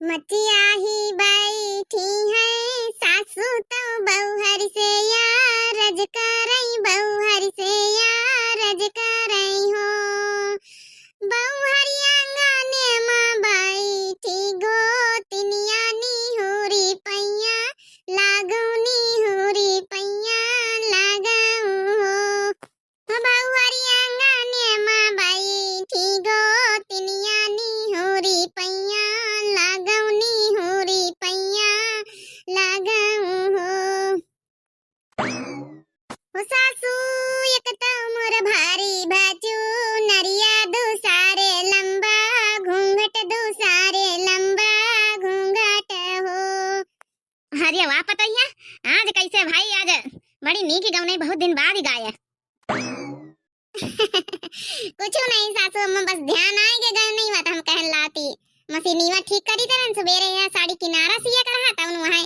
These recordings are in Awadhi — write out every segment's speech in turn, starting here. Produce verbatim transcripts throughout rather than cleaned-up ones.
मचिया ही बैठी है सासू तौ बउहर से यारज करई, बउहर से यारज करई हो। बउहर आंगने मा बैठी गोतिनिया निहुरी पैया लागौ, निहुरी पैया लागौ हो। बउहर आंगने मा बैठी गोतिनिया निहुरी पैया लागौ, निहुरी पैया लागौ हो। हो सासू, एक तौ मोर भारी बाजू नरिया, दुसारे लंबा घूंघट, दुसारे लंबा घूंघट हो। अरे वाह पतोहिया, आज कैसे भाई, आज बड़ी नीक गवनई, बहुत दिन बाद ही गाए। कुछ नहीं सासू अम्मा, बस ध्यान आए के गवनई बात हम कहन लाती। मशीनीवा ठीक करी तरन, सुबेरे यहाँ साड़ी किनारा सिया कर रहा था, उन वहाँ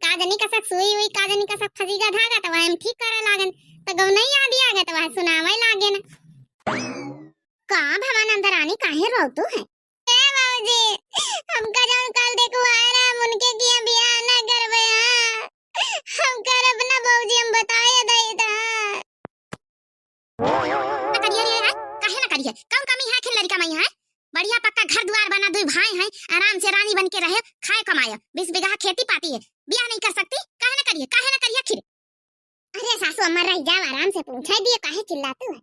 का जनी कसक सुई हुई, का जनी कसक फसीगा धागा, तो वहाँ हम ठीक करे लागन, तो गवनई याद आ गए, तो वहाँ सुनावे लागे ना। का भवा नंदरानी, काहे रोतू है? ए बाबूजी, हमका जौन काल देखवाए रहे, हम उनके किया बियाह ना करबे, हाँ। हम करब ना बाबूजी, हम बताए दई था। ना करिए रे, हैं? काहे ना करिए? कौन कमी है आखिर लड़का में, हैं? बढ़िया पक्का घर दुआर बना, दुई भाई हैं, आराम से रानी बन के रहे, खाए कमाए, बीस बीघा खेती पाती है, बियाह नहीं कर सकती? काहे ना करिए, काहे ना करिए आखिर? अरे सासू अम्मा, रह जाओ, आराम से पूछे दिए, काहे चिल्लातू है?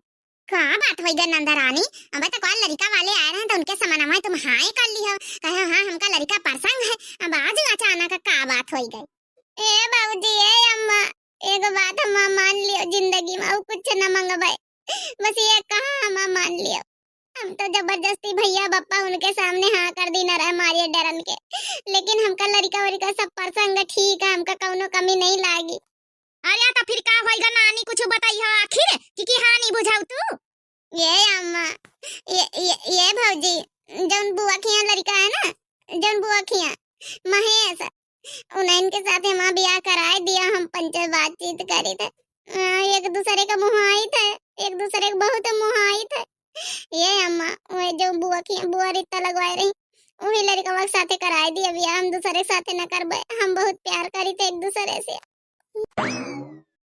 का बात होई गई नंदरानी? अबे तो कल लड़का वाले आए रहे तो उनके समनवा तुम हाँ ही कर ली हो, कहे हाँ हमका लड़का पसंद है, अब आज अचानक का बात होई गई? ए बाबूजी, ए अम्मा, एगो बात हम मान लियो जिंदगी में, और कुछ न मंगबे, बस ये कहा हम मान लियो। हम तो जबरदस्ती भैया बप्पा उनके सामने हाँ कर दी न रहे मारिए डरन के, लेकिन हमका लड़का वड़का सब पसंद ठीक है, हमका कौनो कमी नहीं लागी। अरे तो फिर का होइगा नानी, कुछ बताई हो आखिर कि, कि हाँ नहीं बुझाऊ तू? ये अम्मा, ये, ये, ये भौजी, जौन बुआ खिया लड़का है ना, जौन बुआ खिया महेश, उन्हन के साथे हमार बियाह कराए दिया, हम पंचे बातचीत करी थे। आ, एक दूसरे का मुहाई थे, एक दूसरे का बहुत मुहाई थे। ये अम्मा, वह जो बुआ खिया, बुआ रिश्ता लगवाए रही, वही लड़कवा के साथे कराए दिया बियाह, हम दूसरे के साथे न करबे, हम बहुत प्यार करी थे एक दूसरे से।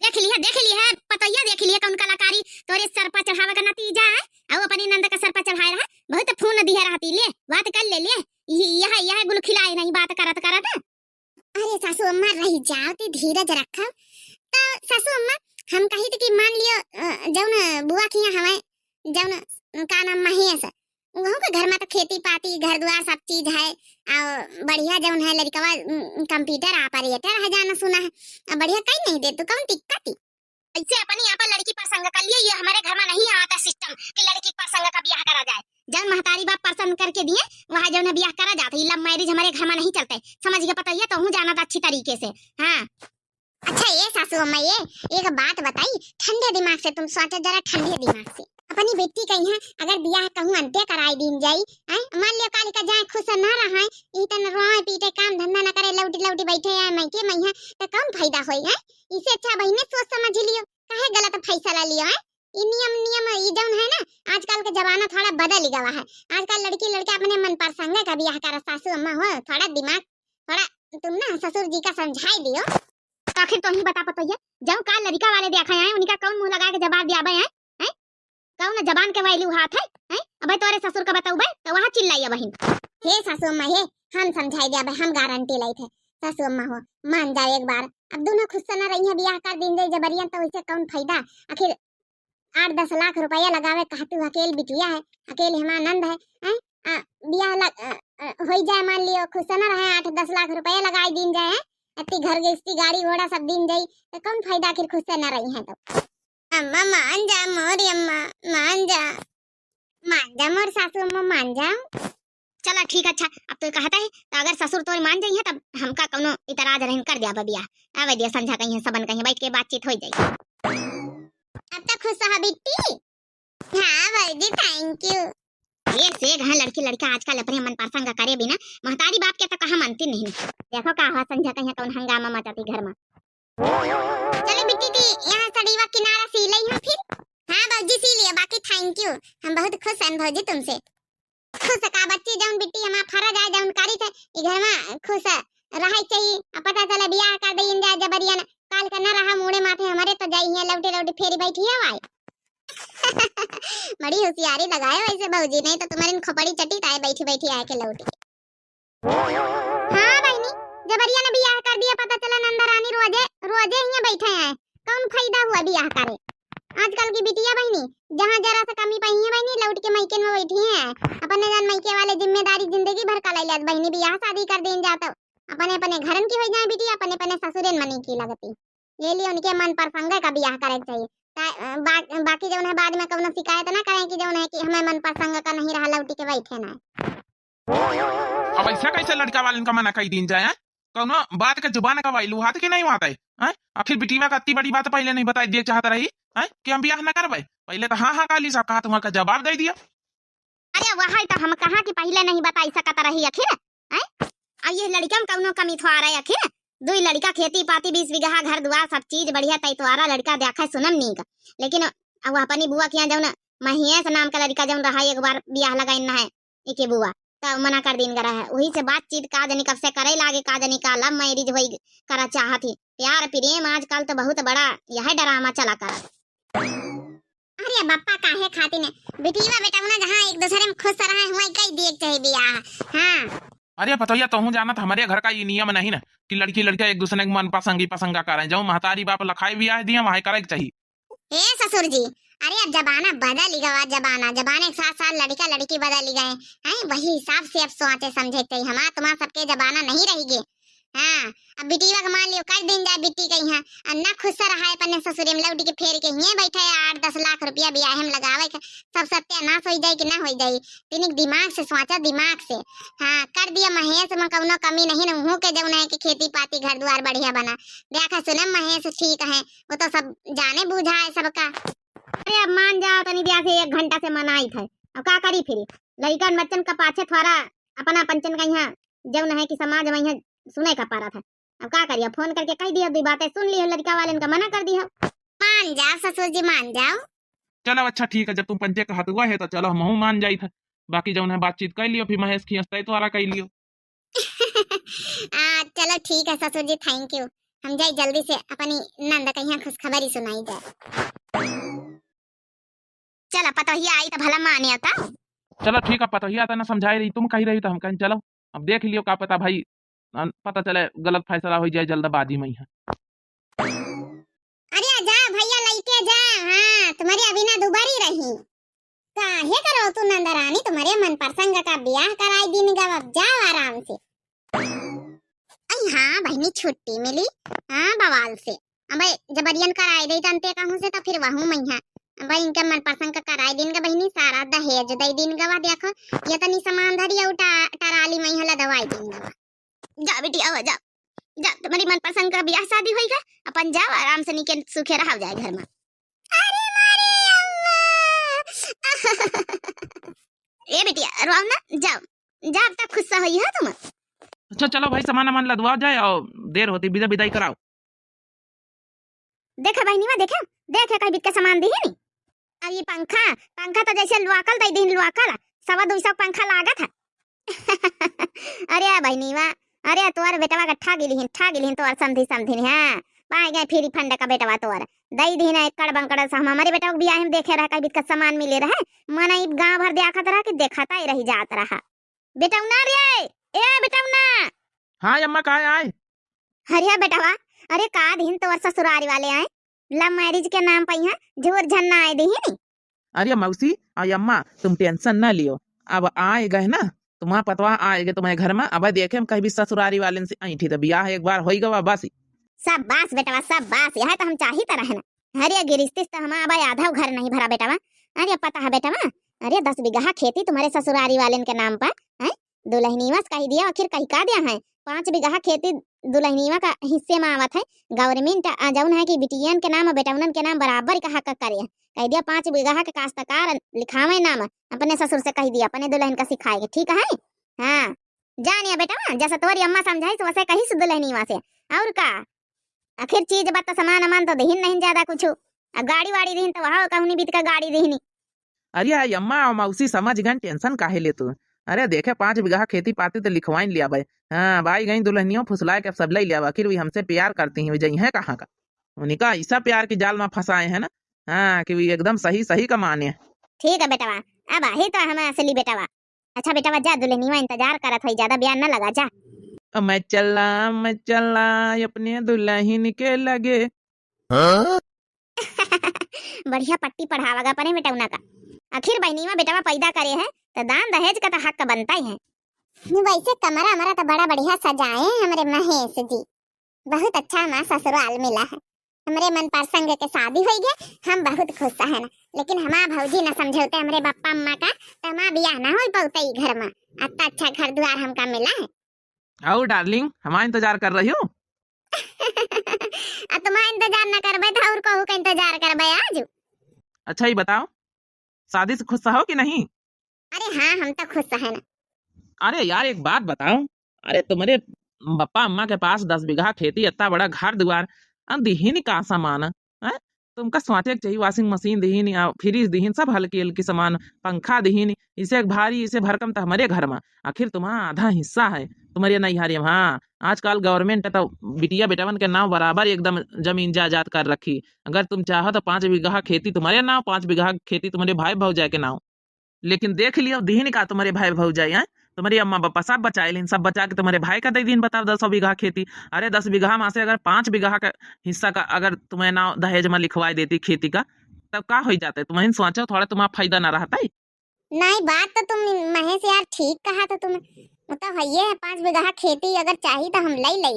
देख लिया, देख लिया, पतोहिया देख लिया कौन कलाकारी तोरे सर पर चढ़ावे का नतीजा है। और अपनी नंद का सर पर चढ़ाए रहा, बहुत फोन दिया रहती, ले बात कर ले, ले। यह, यह, यह गुल खिलाए नहीं बात करत करत। अरे सासू अम्मा रह जाओ, ती धीरज रखब। तो सासू अम्मा हम कही थे कि मान लियो, अ, जौन बुआ खिया हमें, जौन का नाम महेश, वहू के घर में तो खेती पाती, घर द्वार सब चीज है, और बढ़िया जौन है लड़कवा, उम, computer operator है जाना सुना है, और बढ़िया कहीं नहीं दे, तू कौन दिक्कत ही? ऐसे अपनी यहाँ पर लड़की पसंद कर लिए, ये हमारे घर में नहीं आता system कि लड़की पसंद का ब्याह करा जाए। जौन महतारी बाप पसंद करके दिए, वहाँ जौन है ब्याह करा जाता है, ये love marriage हमारे घर में नहीं चलता है, समझ गए पतोहिया, तो हूँ जाना था अच्छी तरीके से। हाँ। अच्छा ये सासू अम्मा, ये एक बात बताई, ठंडे दिमाग से तुम सोचो जरा, ठंडे दिमाग से। अपनी बेटी का यहाँ अगर बियाह कहूँ अंत्य कराई दीन जाई, हैं? मान लियो काली का जाए खुश ना रहा, ई तन रोए पीटे, काम धंधा ना करे, लौटी लौटी बैठे हैं मैके मैया, तो कौन फायदा होई है? इसे अच्छा बहिने सोच समझ लियो, काहे गलत फैसला लियो है? ई नियम, नियम ई जौन है ना, आजकल के जमाना थोड़ा बदल गवा है। आजकल लड़की लड़का अपने मन पसंद का बियाह कर, सासू अम्मा हो, थोड़ा दिमाग, थोड़ा तुम ना ससुर जी का समझाई दियो। तो आखिर तो ही बता पतोहिया, जब का लड़का वाले देखा है, उनका कौन मुंह लगा के जवाब दिया बे, हैं? हैं? कौन जबान के value हाथ है, हैं? अबे तोरे ससुर का बताऊ बे, तो वहाँ चिल्लाई बहिन। हे सासू अम्मा, हे, हम समझाई दिया बे, हम गारंटी लाई थे। सासू अम्मा हो, मान जाओ एक बार। अब दोनों खुश से ना रही है, बियाह कर दीन जाई जबरियन, तो उसे कौन फायदा? आखिर आठ दस लाख रुपया लगावे कहतू, अकेल बिटिया है, अकेल हमार नंद है, हैं? आ, बियाह लग, अ, अ, होई जाए, मान लियो, खुश से ना रहे, आठ दस लाख रुपया लगाई दीन जाए, हैं? इतनी घर गृहस्थी, गाड़ी घोड़ा सब दीन जाई, तो कौन फायदा आखिर खुश से ना रही है तो? अम्मा मान जा, मोरी अम्मा, मान जा। मान जा मोर सासू अम्मा, मान जा। चला ठीक, अच्छा, अब तो कहता है, तो अगर ससुर तोर मान जाइए, तब हमका कौनो इतराज रहन कर दिया बियाह। आवे दिया संझा कहीं सबन कहीं बैठ के बातचीत हो जाई। अब तो खुश रहा बिट्टी। हाँ भौजी, thank you। ये से घन लड़की लड़का आजकल अपने मन पसंद करे बिना महतारी बाप के तो कहा मानती नहीं। देखो का हुआ संझा कहीं कौन हंगामा मचाती घर में। चलो बिट्टी दी, यहाँ सड़ीवा किनारा सी लई हम फिर। हाँ भौजी सी लिया, बाकी thank you, हम बहुत खुश हैं भौजी तुमसे। खुश का बच्ची, जौन बिट्टी हमार फर्ज आए, जौन करी थे, ई घर में खुश रहै चाहिए। अब पता चला बियाह कर देइन जाए जबरियन, काल का न रहा मूड़े माथे हमरे तो जाई हियाँ लौटी लौटी फेरी बैठी है आए। बड़ी होशियारी लगाए वैसे भौजी, नहीं तो तुम्हारी खोपड़ी चटी ताए बैठी बैठी आए के लौटी। हाँ बहिनी, जबरिया न बियाह कर दिया, पता चला नंदा रानी रोजे रोजे हियाँ बैठे हैं। कौन फायदा हुआ बियाह करे? आजकल की बिटिया बहिनी जहाँ जरा सा कमी पाई है बहिनी, लौट के मायके में बैठी हैं। अपने जान मायके वाले जिम्मेदारी जिंदगी भर का ले लेत बहिनी, बियाह शादी कर देन जात, अपने अपने घरन की हो जाए बिटिया, अपने अपने ससुरेन मनी की लगती। ये लिए उनके मन पसंद का बियाह करे के चाहिए। ता-, बा-, बाकी जौन है बाद में कौनो शिकायत ना करें कि जौन है कि हमें मन पसंद का नहीं रहा, लौटी के बैठे ना। अब ऐसा कैसे लड़का वालन का मना कई दीन जाए, हैं? कौनो बात के जुबान का वाइलू हाथ की नहीं बात है, हैं? आखिर बिटिया का अत्ती बड़ी बात पहले नहीं बताई दिए चाहत रही, हैं? कि हम बियाह न करबे। पहले तो हाँ हाँ काली सा कहा, तुम्हारा जवाब दे दिया। अरे वही तो हम कहा कि पहले नहीं बताई सकत रही आखिर, हैं? आ ये लड़का में कौनो कमी थोड़ा रहे आखिर? दुई लड़का, खेती पाती, बीस बीघा घर दुआर, सब चीज बढ़िया तैतवारा लड़का देखा सुनम नीक, लेकिन अब अपनी बुआ के यहाँ जौन महेश नाम का लड़का जौन रहा, एक बार बियाह लगाइन है एके बुआ, तब मना कर दीन गरा है। वही से बातचीत का जनी कब से करे लागे, का जनी का love marriage होई करा चाहत ही। प्यार प्रेम आजकल तो बहुत बड़ा यह ड्रामा चला करा। अरे बप्पा, काहे खातिर ने? बिटिया बेटौना जहाँ एक दूसरे में खुश रहे, हुआं कई दिए के चाही बियाह। हाँ। अरे पतोहिया, तोहूँ जानत, हमरे घर का ई नियम नहीं ना कि लड़की लड़का एक दूसरे के मन पसंगी पसंगा करें। जौन महतारी बाप लखाए बियाह दिया, वहाँ करे के चाही। ए ससुर जी, अरे अब जमाना बदल गवा, जमाना, जमाने के साथ साथ लड़का लड़की बदल गए हैं, वही हिसाब से अब सोचे समझे के चाही। हमार तुम्हार सबके जमाना नहीं रह गए। हाँ, अब बिटिया के मान लियो, कर दिन जाए बिट्टी के यहाँ, आ ना खुश रहा है अपने ससुरे में, लौट के फेर के हिये बैठे है, आठ दस लाख रुपया बियाहे में लगावे के, सब सत्यानाश हो जाए कि ना हो जाए। तनिक दिमाग से सोचा, दिमाग से। हाँ, कर दिया महेश में कौनो कमी नहीं न, उहू के जौन है कि खेती पाती घर दुआर बढ़िया बना। देखा सुने महेश ठीक है, वो तो सब जाने बूझा है सबका। अरे अब मान जाओ, तनी दिया से एक घंटा से मनाई थे, अब का करी फिर? लड़कन बच्चन का पाछे थोड़ा अपना पंचन का यहाँ जौन है कि समाज में यहाँ सुने का पारा था। अब का करिए, फोन करके कह दिया, दो बातें सुन ली हो, लड़का वाले इनका मना कर दी हो। मान जाओ ससुर जी, मान जाओ। चलो अच्छा ठीक है, जब तुम पंचे का हतुआ है तो चलो हमहू मान जाई था। बाकी जौन है बातचीत कर लियो, फिर महेश खियसता है तो आरा कर लियो। आ, चलो ठीक है ससुर जी, thank you। हम जाई जल्दी से अपनी नंद के यहाँ खुशखबरी सुनाई जाए। चला, पतोहिया आई त भला माने आता। चलो ठीक है, पतोहिया तना समझाई रही, तुम कही रही तो हम कहीं चलो, अब देख लियो, का पता भाई, अन-, पता चले गलत फैसला हो जाए जल्दबाजी में ही। अरे जा भैया, लइके जा, हाँ, तुम्हारी अभी ना दुबारी रही। काहे करो तू नंदरानी, तुम्हारे मन पसंद का ब्याह कराई दिन गवा, अब जाओ आराम से। आई हाँ बहिनी, छुट्टी मिली, हाँ बवाल से। अबे जबरियन कराई दे जानते कहूँ से तो फिर वहू मैया। अबे इनके मन पसंद का कराई दिन का बहिनी, सारा दहेज दे दिन गवा। देखो ये तनी सामान धरी और टा-, टराली में यहाँ लदवाई दिन गवा। जा बेटी आवा जा, जा तुम्हारी मन पसंद का ब्याह शादी होई गा, अपन जाओ आराम से नीके सुखे रहा जाए घर में। अरे मारे अम्मा। ए बेटिया, रोओ ना, जाओ, जाओ, अब तक खुश होई हो तुम। अच्छा, चलो भाई, सामान वामान लदवाओ जाए और देर होती, विदा विदाई कराओ। देखा बहिनी, वा देखे, देखे, कई बित के सामान दिहिनी। अब ये पंखा, पंखा तो जैसे लोकल दे दिन, लोकल, सवा दो सौ पंखा लागत है। अरे बहिनी वा, अरे तोर बेटवा का ठा गिलिहिन, ठा गिलिहिन तोर समधी समधिन, हाँ, पाए गए फ्री फंड का बेटवा तोर। दई दिन एकड़ बंकड़ से हम हमारे बेटवा के बियाह में देखे रहा, कई बित का सामान मिले रहे, मन ई गाँव भर देखत रहा कि देखता ही रही जात रहा। बेटौना रे, ए बेटौना। हाँ अम्मा, का आए? अरे बेटवा, अरे का दिन तोर ससुरारी वाले आए, love marriage के नाम पे यहाँ झूर झन्ना आए दिहिनी। अरे मौसी, आ अम्मा, तुम tension ना लियो, अब आए गए ना, तुम्हारा पतवा आए गए तुम्हारे घर में, अब देखे हम कहीं भी ससुरारी वाले से ऐठी तो बियाह एक बार होई गवा बस। शाबाश बेटवा, शाबाश, यह तो हम चाहित रहे ना। अरे गिरिस्ती से तो हमारा अब आधा घर नहीं भरा बेटवा। अरे पता है बेटवा, अरे दस बीघा खेती तुम्हारे ससुरारी वाले के नाम पर, हैं? दुल्हनीवा से कही दिया, आखिर कही का दिया है? पाँच बीघा खेती दुल्हनीवा का हिस्से में आवत है। Government, आ, जौन है कि बिटियन के नाम और बेटौनन के नाम बराबर का हक करे है। कह दिया पाँच बीघा के काश्तकार लिखावे नाम, अपने ससुर से कह दिया, अपने दुल्हन का सिखाए के, ठीक है? हाँ, जानिया बेटवा, जैसे तोरी अम्मा समझाई तो वैसे कही से दुल्हनीवा से, और का? आखिर चीज बत्त सामान अमान तो दिहिन नहीं ज्यादा कुछ। अब गाड़ी वाड़ी दिहिन तो वहाँ कहूनी बीत का गाड़ी दिहिनी। अरे आई अम्मा और मौसी समझ गन, tension काहे ले तू? अरे देखे, पाँच बीघा खेती पाती तो लिखवाइन लियाबे। हाँ, अब आई गई दुल्हनियों फुसलाए के, अब सब लइ लियाबे। आखिर वी हमसे प्यार करती हैं, वी जइहैं कहाँ का? उनका ऐसा प्यार के जाल मा फँसाए हैं ना, हाँ, कि वी एकदम सही सही का माने। ठीक है बेटवा, अब आही तो हमें असली बेटवा। अच्छा बेटवा, जा, दुल्हनिया इंतजार करत होई, ज्यादा बयार न लगा, जा। ओ मैं चला, मैं चला अपने दुल्हन के लगे। हाँ? बढ़िया पट्टी पढ़ावा गा अपने बेटौना का। आखिर बहिनीवा बेटवा पैदा करे है, त दान दहेज का त हक बनता ही है। वैसे कमरा हमरा त बड़ा बढ़िया सजाए हैं हमरे महेश जी। बहुत अच्छा हमार ससुराल मिला है। हमरे मन पसंद के शादी होई गए, हम बहुत खुश है ना। लेकिन हमार भौजी न समझौते हमरे बप्पा अम्मा का, त हमार बियाह ना हो पौते ई घर में। अत्ता अच्छा घर दुआर हमका मिला है। और डार्लिंग, हमार इंतजार कर रही हो? आ तुम्हार इंतजार न करबे त और कहू का इंतजार करबे आज? अच्छा, ये बताओ, शादी से खुश हो कि नहीं? अरे हाँ, हम तो खुश है ना। अरे यार, एक बात बताओ, अरे तुम्हारे बप्पा अम्मा के पास दस बीघा खेती, इतना बड़ा घर दुआर, आ दिहिन का सामान, हैं? तुमका सोचे के चाहिए, washing machine दिहिन या fridge दिहिन, सब हल्की हल्की सामान, पंखा दिहिन, इसे एक भारी, इसे भरकम तो हमारे घर में, आखिर तुम्हारा आधा हिस्सा है तुम्हारे नैहरे में। हाँ, आजकल government तो बिटिया बेटवन के नाव बराबर एकदम जमीन जायदाद कर रखी। अगर तुम चाहो तो पाँच बीघा खेती तुम्हारे नाव, पाँच बीघा खेती तुम्हारे भाई भौजाई के नाव। लेकिन देख लियो, दिहिन का तुम्हारे भाई भौजाई, हैं? तुम्हारे अम्मा पापा सब बचाए लिहिन, सब बचा के तुम्हारे भाई का दे दिन। बताओ, दस बीघा खेती, अरे दस बीघा में से अगर पाँच बीघा का हिस्सा का अगर तुम्हें नाव दहेज में लिखवाए देती खेती का, तब का हो जाते? तुम्हें सोचो थोड़ा, तुम्हारा फायदा ना रहता है। नहीं, बात तो तुम महेश यार ठीक कहा था तुम, वो तो है ये है, पाँच बीघा खेती अगर चाही तो हम ले ले।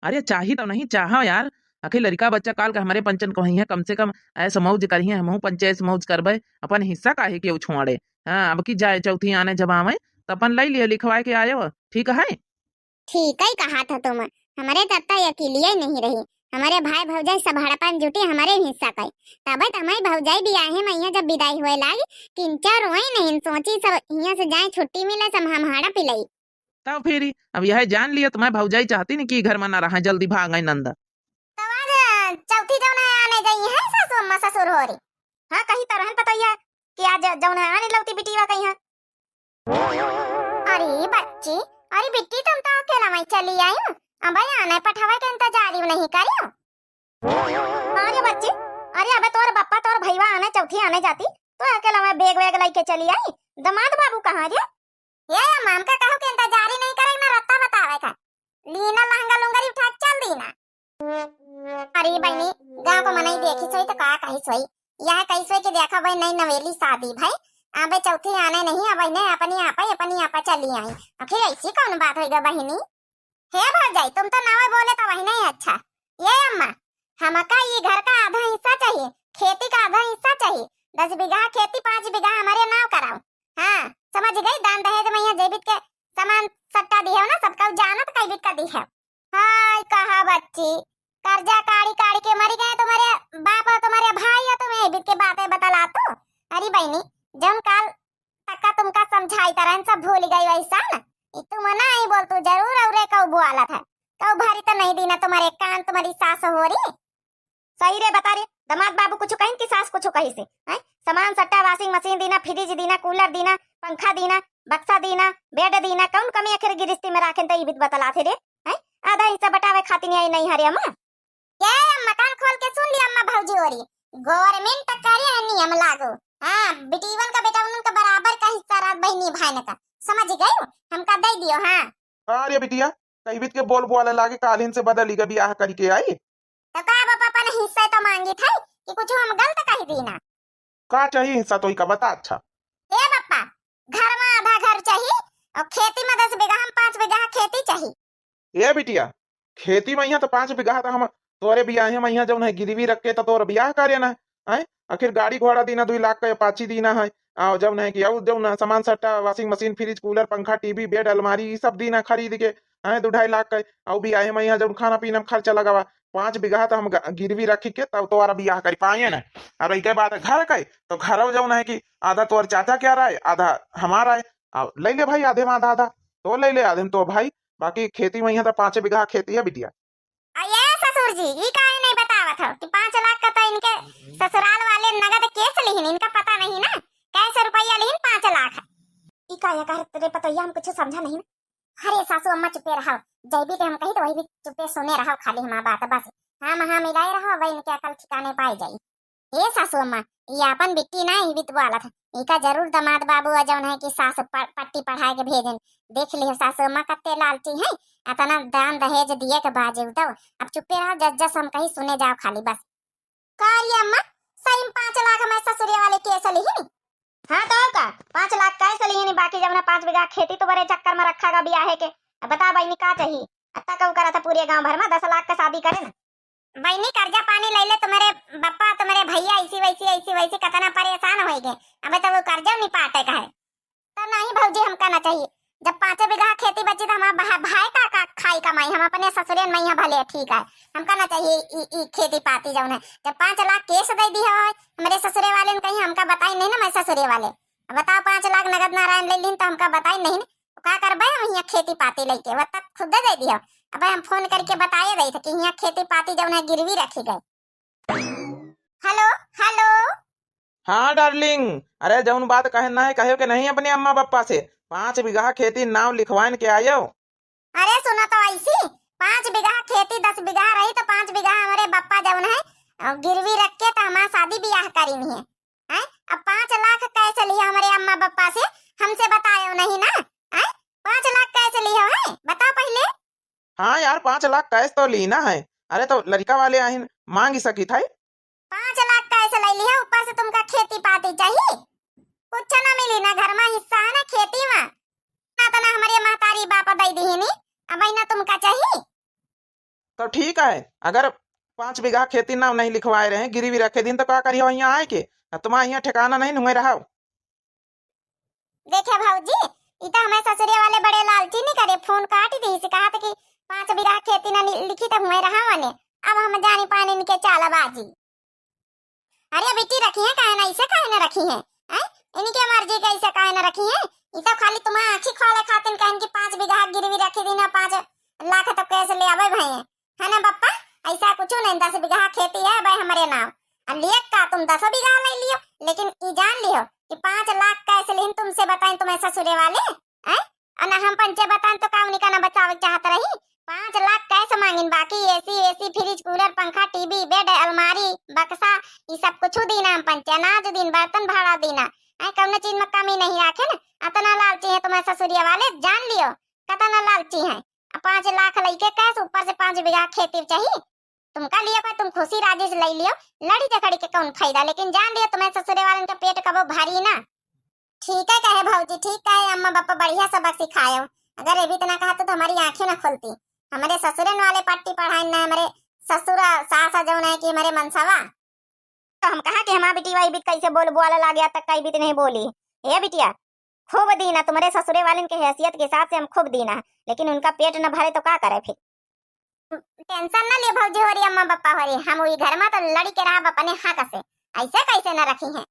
अरे चाही तो नहीं चाहो यार, आखिर लड़का बच्चा काल का हमारे पंचन को है, कम से कम ऐश मौज करिए, हमहू पंचे ऐश मौज करबे, अपन हिस्सा काहे के छोड़े। हाँ, अब की जाए चौथी आने जब आवे तो अपन ले लियो, लिखवाए के आयो, ठीक है? ठीक ही कहा था तुम, हमारे तत्ता अकेलिए नहीं रही, हमारे भाई भौजाई सब हड़पन जुटी हमारे हिस्सा का, तबे तो हमारी भौजाई बियाहे में यहाँ जब विदाई हुए लागी, किंचा रोए नहीं, सोची सब यहाँ से जाए छुट्टी मिले, सब हम हड़प लई। तब फिर अब यह जान लिया, तुम्हारे भौजाई चाहती नहीं कि घर में ना रहा, जल्दी भाग आई नंदा। तो आज चौथी जौन है आने गई है सासू अम्मा ससुर होरी। हाँ, कही तो रहन पतोहिया कि आज जौन है आने लौती बिटिया कही है। अरे बच्ची, अरे बिट्टी, तुम तो अकेला वहीं चली आई हो, अब आने पठावे के इंतजार ही नहीं करियो। अरे बच्ची, अरे अबे तोर बप्पा तोर भईवा आने चौथी आने जाती, तो अकेला मैं बैग वैग लेके चली आई। दामाद बाबू कहाँ रे? ये अम्मा, हमका कहू के इंतजारी नहीं करे ना रत्ता बतावे का। लीना लहंगा लुंगरी उठा के चल दीना। अरे बहिनी, गाँव को मनई देखी सोई तो का कही सोई, यह कही सोई कि देखा भाई नई नवेली शादी भाई, अबे चौथी आने नहीं, अब इन्हें अपनी आपा, अपनी आपा चली आई। आखिर ऐसी कौन बात होई गा बहिनी? हे भौजाई, तुम तो नावे बोले तो वही नहीं अच्छा। ये अम्मा, हमका ई घर का आधा हिस्सा चाहिए, खेती का आधा हिस्सा चाहिए। दस बीघा खेती, पाँच बीघा हमारे नाव कराओ। हाँ, समझ गई, दान दहेज में यहाँ जेबित के सामान सट्टा दिहे हो ना, सबका जानत कैबित का दिहे हो। हाय कहा बच्ची, कर्जा काढ़ी काढ़ी के मरी गए तुम्हारे बाप और तुम्हारे भाई, और तुम्हें एबित के बातें बतला तू। अरे बहिनी, जौन काल तक्का तुमका समझाई तरहन सब भूल गई वैसा न। ई तुम ना ही बोल तू, जरूर औरे कऊ बुआला था। कऊ भारी तो नहीं दीना तुम्हारे कान, तुम्हारी सास होरी। सही रे बता रे, दामाद बाबू कुछ कहिन कि सास कुछ कही से? हैं? सामान सट्टा, washing machine दीना, fridge दीना, cooler दीना, पंखा दीना, बक्सा दीना, bed दीना, कौन कमी आखिर गिरस्ती में राखेन त ई बीत बतलाथे रे? हैं? आधा हिस्सा बटावे खातिर आई नहीं हरे अम्मा। ये अम्मा, कान खोल के सुन लिया अम्मा भौजी ओरी। Government करे है नियम लागू। हाँ, बिटीवन का बेटा उनका बराबर का हिस्सा रात बहिनी भाई का। समझ गई? हमका दे दियो, हाँ। हाँ रे बिटिया, कई बीत के बोल बोला लागे, कालिन से बदली का बियाह करके आई। तो का बाप अपन हिस्सा तो मांगी था कि कुछ हम गलत कही दीना? का चाहिए हिस्सा तो का बता। अच्छा। ए बापा, घर में आधा घर चाहिए और खेती में दस बीघा, हम पाँच बीघा खेती चाहिए। ए बिटिया, खेती में यहाँ तो पाँच बीघा तो हम तोरे बियाहे में यहाँ जौन है गिरवी रख के तो तोर बियाह करे ना है। आखिर गाड़ी घोड़ा दीना, दुई लाख का Apache दीना है, और जौन है कि और जौन है सामान सट्टा, washing machine, fridge, cooler, पंखा, TV, bed, अलमारी, ई सब दीना खरीद के, हैं, दो ढाई लाख का। और बियाहे में यहाँ जौन खाना पीना में खर्चा लगावा, पाँच बीघा तो हम ग-, गिरवी रखी के तब तोरा बियाह करी पाए ना। और एक बात है घर का, तो घर जौन है कि आधा तोर चाचा क्या रहा है, आधा हमारा है। अब ले ले भाई, आधे में आधा आधा तो ले ले, आधे में तो भाई, बाकी खेती में यहाँ तो पाँच बीघा खेती है बिटिया। आ ये ससुर जी, ई काहे नहीं बतावत हो कि पाँच लाख का तो इनके ससुराल वाले नगद cash लिहिन, इनका पता नहीं ना, कैसे रुपया लिहिन पाँच लाख। का या कह रे पतोहिया, हम कुछ समझा नहीं ना। अरे सासू अम्मा चुपे रहो, जैबी के हम कही तो वही भी चुपे सुने रहो, खाली हमार बात बस। हाँ, महा मिलाए रहो, वही इनके अकल ठिकाने पाई जाई। ए सासू अम्मा, ई आपन बिट्टी ना, ई बितवालत है। इका जरूर दामाद बाबू आ जौन है कि सास प-, पट्टी पढ़ाए के भेजन। देख लिहो सासू अम्मा कत्ते लालची है, अतना दान दहेज दिए के बाजे उदव। अब चुप्पे रहो, जस जस हम कही सुने जाओ खाली बस। का रे अम्मा, सही में पाँच लाख हमारे ससुरे वाले केस लिहिन? हाँ तो का, पाँच लाख कैसे लिहिन? बाकी जब ना पाँच बीघा खेती तुम्हारे चक्कर में रखा गा बियाहे के। अब बता बहिनी का चाहिए? अत्ता कहू करा था पूरे गांव भर में दस लाख का शादी करे ना। बहिनी, कर्जा पानी ले ले तुम्हारे बप्पा, तुम्हारे भैया, ऐसी वैसी, ऐसी वैसी, कतना परेशान होई गए। अबे तो वो कर्जा निपाटे का है। तो नहीं भौजी, हमका ना चाहिए। जब पाँचे बीघा खेती बची तो हमार भा-, भाई का, का खाई कमाई, हम अपने ससुरे में यहाँ भले ठीक है। हमका ना चाहिए ई, ई खेती पाती जौन है। जब पाँच लाख केस दे दी है हमरे ससुरे वाले ने, कहीं हमका बताई नहीं ना मैं ससुरे वाले। अब बताओ, पाँच लाख नगद नारायण ले लीन तो हमका बताई नहीं ना। का करबे हम यहाँ खेती पाती लेके, वो तक खुदे दे दियो। अब हम फोन करके बताए रही थे कि यहाँ खेती पाती जौन है गिरवी रखी गए। हेलो, हेलो। हाँ डार्लिंग, अरे जौन बात कहना है कहो के नहीं अपने अम्मा बप्पा से, पाँच बीघा खेती नाव लिखवाइन के आयो। अरे सुनो तो ऐसी, पाँच बीघा खेती दस बीघा रही तो पाँच बीघा हमारे बप्पा जौन है, अ, गिरवी रख के तो हमार शादी बियाह करीन है। हैं? अब पाँच लाख कैसे लिया हमारे अम्मा बप्पा से, हमसे बतायो नहीं ना? हैं? पाँच लाख कैसे लिया है, बताओ पहले। हाँ यार, पाँच लाख कैश तो लीना है। अरे तो लड़का वाले आहिन, मांग ही सकी था। पाँच लाख कैश ले लिया, ऊपर से तुमका खेती पाती चाहिए? कुछ ना मिली, ना घर में हिस्सा है ना खेती में, ना तो ना हमारे महतारी बाप दे दी नी। अब ना तुमका चाहिए? तो ठीक है, अगर पाँच बीघा खेती नाव नहीं लिखवाए रहे, गिरवी रखे दिन तो का करियो यहाँ आए के? अब तुम्हारा यहाँ ठिकाना नहीं, नुए रहो। देखे भौजी, ई तो हमें ससुरे वाले बड़े लालची नहीं करे, फोन काट दी से कहा था कि पाँच बीघा खेती ना नि-, लिखी तो हुए रहा वने। अब हम जानी पानी इनके चालबाजी। अरे बिट्टी रखी है, काहे ना इसे काहे ना रखी है, हैं? इनके मर्जी के इसे काहे ना रखी है? ई तो खाली तुम्हारे आँखी खोले खातिर कहन कि पाँच बीघा गिरवी रखी दी ना, पाँच लाख तो कैश ले आवे भाई, है ना बप्पा? ऐसा कुछ नहीं, दस बीघा खेती है भाई हमारे नाम। अब लिए का तुम दस बीघा ले लियो, लेकिन ई जान लियो कि पाँच लाख कैश लेन तुमसे बताएं तुम्हें ससुरे वाले, हैं? और ना हम पंचे बताएं तो का उनका ना बचावे चाहत रही? पाँच लाख कैश मांगिन, बाकी एसी, एसी, फ्रिज, कूलर, पंखा, टीवी, बेड, अलमारी, बक्सा, ये सब कुछ दीना हम पंचे, अनाज दीन, बर्तन भाड़ा दीना, हैं? कौनो चीज में कमी नहीं रखे ना। अतना लालची है तुम्हें ससुरिया वाले, जान लियो, कतना लालची है। अब पाँच लाख लइके कैश, ऊपर से पाँच बीघा खेती चाहिए। तुमका लिए कोई, तुम खुशी राजी से ले लियो, लड़ी झगड़ी के कौन फायदा, लेकिन जान लियो तुम्हें ससुरे वालन का पेट कबो भरी ना। ठीक है कहे भौजी, ठीक कहे, अम्मा बप्पा बढ़िया सबक सिखायो। अगर ये भी इतना कहा तो, तो हमारी आँखें ना खुलती। हमारे ससुरन वाले पट्टी पढ़ाइन ना, हमारे ससुर सास जौन है कि हमारे मनसवा। तो हम कहा कि हमार बिटिया ई बीत कैसे बोल बुआला लाग गया, तक कई बीत नहीं बोली। हे बिटिया, खूब दीना, तुम्हारे ससुरे वालन के हैसियत के हिसाब से हम खूब दीना, लेकिन उनका पेट न भरे तो का करे फिर? टेंशन न ले भौजी होरी, अम्मा बप्पा होरी, हम ई घर में तो लड़ी के रहब अपने हक से, ऐसे कैसे न रखी हैं।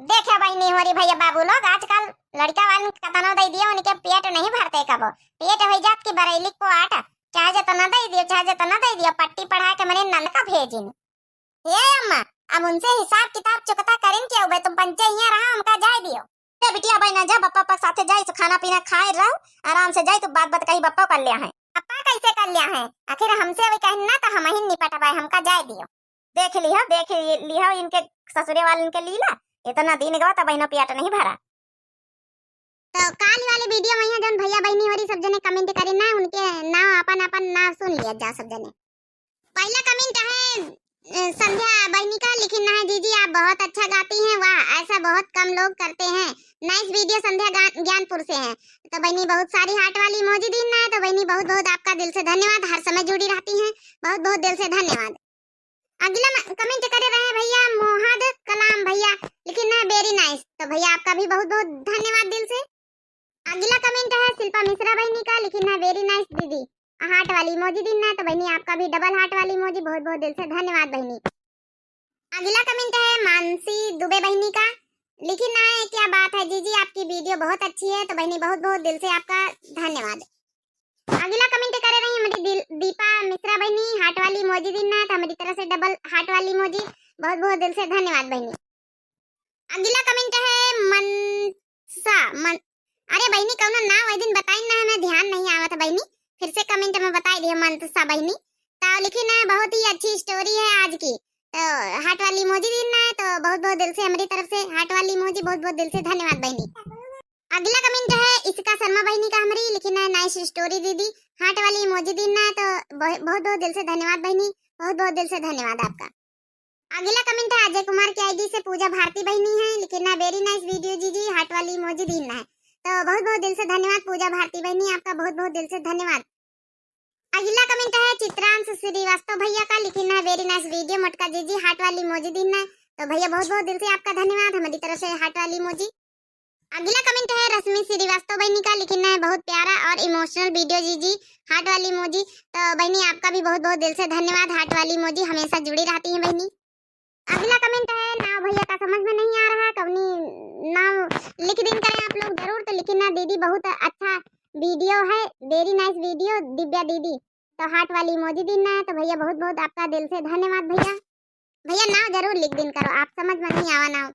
देखे बहिनी होरी भैया बाबू लोग, आजकल लड़का वालन के कतनो दे दियो, उनके पेट नहीं भरते कबो। पेट हो जात की बरेली को आटा, चाहे जितना दे दियो, चाहे जितना दे दियो, पट्टी पढ़ा के मने नंद का भेजिन। हे अम्मा, अब उनसे हिसाब किताब चुकता करें के उबे, तुम पंचे हियां रहा, हमका जाए दियो। ए बिटिया, अबे ना जा, बप्पा पर साथे जाए, खाना पीना खाए रहो, आराम से जाए, तू बात बात कही बप्पा कर लिया है। बप्पा कैसे कर लिया है? आखिर हमसे अबे कहन ना तो हम ही निपटबे, हमका जाए दियो। देख लिहो, देख लिहो इनके ससुरे वाले इनके लीला, इतना दिन गवा तब इन्हों पेट नहीं भरा। तो काल वाले वीडियो में यहाँ जौन भैया बहिनी होरी सब जने कमेंट करी ना, उनके नाव, अपन अपन नाव सुन लिया जा सब जने। पहला कमेंट है, अ, संध्या बहिनी का, लिखिन ना है, "जीजी आप बहुत अच्छा गाती हैं, वाह, ऐसा बहुत कम लोग करते हैं। नाइस वीडियो।" संध्या गा-, ज्ञानपुर से है। तो बहिनी बहुत सारी हार्ट वाली इमोजी दीन ना है, तो बहिनी बहुत बहुत आपका दिल से धन्यवाद, हर समय जुड़ी रहती हैं, बहुत बहुत दिल से धन्यवाद। अगला म-, कमेंट करे रहे भैया मोहद कलाम भैया, लिखिन ना है, "Very nice।" तो भैया आपका भी बहुत बहुत धन्यवाद दिल से। अगला कमेंट है शिल्पा मिश्रा बहिनी का, लिखिन ना है, "Very nice दीदी।" हार्ट वाली इमोजी दीन ना है, तो बहिनी आपका भी डबल हार्ट वाली इमोजी, बहुत बहुत दिल से धन्यवाद बहिनी। अगला कमेंट है मानसी दुबे बहिनी का, लिखिन ना है, "क्या बात है जीजी, आपकी वीडियो बहुत अच्छी है।" तो बहिनी बहुत बहुत दिल से आपका धन्यवाद। अगला कमेंट करे रही हमारी दिल, दीपा मिश्रा बहिनी, हार्ट वाली इमोजी दीन ना है, तो हमारी तरफ से डबल हार्ट वाली इमोजी, बहुत बहुत दिल से धन्यवाद बहिनी। अगला कमेंट है मनसा, मन, अरे बहिनी, कौनो नाव वही दिन बताइन ना, हमें ध्यान नहीं आवत बहिनी, फिर से comment में बताई दिहे मंतसा बहिनी। तो लिखिन है, बहुत ही अच्छी story है आज की। तो heart वाली emoji दीन ना है, तो बहुत बहुत दिल से हमरी तरफ से heart वाली emoji, बहुत बहुत दिल से धन्यवाद बहिनी। अगला comment है इसका शर्मा बहिनी का हमरी, लिखिन है nice story दीदी, heart वाली emoji दीन ना है, तो बहुत बहुत दिल से धन्यवाद बहिनी, बहुत बहुत दिल से धन्यवाद आपका। अगला comment है अजय कुमार की ID से पूजा भारती बहिनी है, लिखिन है very nice video जीजी, heart वाली emoji दीन है, तो बहुत बहुत दिल से धन्यवाद पूजा भारती बहिनी, आपका बहुत बहुत दिल से धन्यवाद। अगला comment है चित्रांश श्रीवास्तव भैया का, लिखिन है very nice video मोटका जीजी, heart वाली emoji दीन है, तो भैया बहुत बहुत दिल से आपका धन्यवाद, हमारी तरफ से heart वाली emoji। अगला comment है रश्मि श्रीवास्तव बहिनी का, लिखिन है बहुत प्यारा और emotional video जीजी, heart वाली emoji, तो बहिनी आपका भी बहुत बहुत दिल से धन्यवाद, heart वाली emoji, हमेशा जुड़ी रहती हैं बहिनी। अगला comment है, नाव भैया का समझ में नहीं आ रहा, कौनी नाव लिख दीन करें आप लोग जरूर, तो लिखिन ना दीदी बहुत अच्छा video है, very nice video दिव्या दीदी, तो heart वाली emoji दीन ना है, तो भैया बहुत बहुत आपका दिल से धन्यवाद भैया। भैया नाव जरूर लिख दीन करो, आप समझ में नहीं आवा नाव।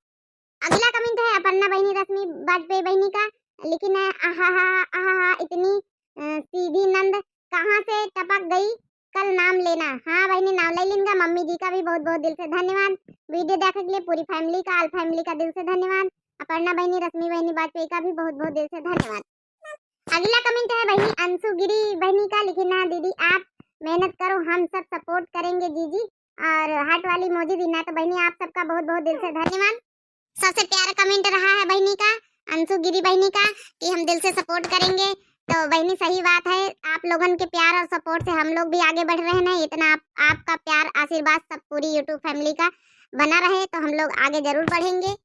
अगला comment है अपर्णा बहिनी रश्मि वाजपेयी बहिनी का, लिखिन है आहा हा आहा हा इतनी अ, सीधी नंद कहाँ से टपक गई कल नाम लेना। हाँ बहिनी, नाव ले लिन का, मम्मी जी का भी बहुत बहुत दिल से धन्यवाद। Video देखे के लिए पूरी family का, all family का दिल से धन्यवाद। अपर्णा बहिनी, रश्मि बहिनी वाजपेयी का भी बहुत बहुत दिल से धन्यवाद। अगला comment है बहिनी अंशु गिरी बहिनी का, लिखिन है दीदी आप मेहनत करो, हम सब support करेंगे जीजी, और heart वाली emoji दीन है, तो बहिनी आप सबका बहुत बहुत दिल से धन्यवाद। सबसे प्यारा comment रहा है बहिनी का, अंशु गिरी बहिनी का, कि हम दिल से support करेंगे। तो बहिनी सही बात है, आप लोगन के प्यार और support से हम लोग भी आगे बढ़ रहे हैं। इतना आप, आपका प्यार आशीर्वाद सब पूरी YouTube family का बना रहे तो हम लोग आगे जरूर बढ़ेंगे।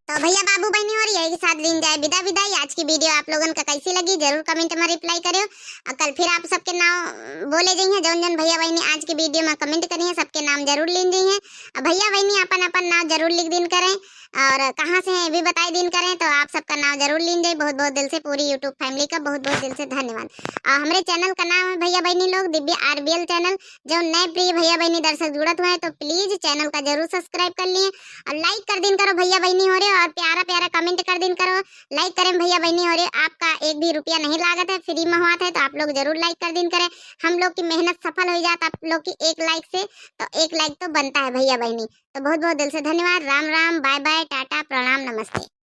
तो भैया बाबू बहिनी हो रही है के साथ लीन जाए विदा विदाई। आज की video आप लोगन का कैसी लगी जरूर comment में reply करें। और कल फिर आप सबके नाव बोले जाइए, जौन जौन भैया बहिनी आज की video में comment करिए सबके नाम जरूर लीन जाइए। अब भैया बहिनी अपन अपन नाव जरूर लिख दीन करें और कहाँ से हैं ये भी बताई दीन करें, तो आप सबका नाव जरूर लीन जाए। बहुत बहुत दिल से पूरी YouTube family का बहुत बहुत दिल से धन्यवाद। और हमरे channel का नाम है भैया बहिनी लोग दिव्या RBL channel। जो नए प्रिय भैया बहिनी दर्शक जुड़त हुए हैं तो please channel का जरूर subscribe कर लिए और like कर दीन करो भैया बहिनी हो रहे, और प्यारा प्यारा comment कर दीन करो। Like करें भैया बहिनी हो रहे, आपका एक भी रुपया नहीं लागत है, free में होत है, तो आप लोग जरूर like कर दीन करें। हम लोग की मेहनत सफल हो जात आप लोग की एक like से, तो एक like तो बनता है भैया बहिनी। तो बहुत बहुत दिल से धन्यवाद। राम राम, bye bye, टाटा, प्रणाम, नमस्ते।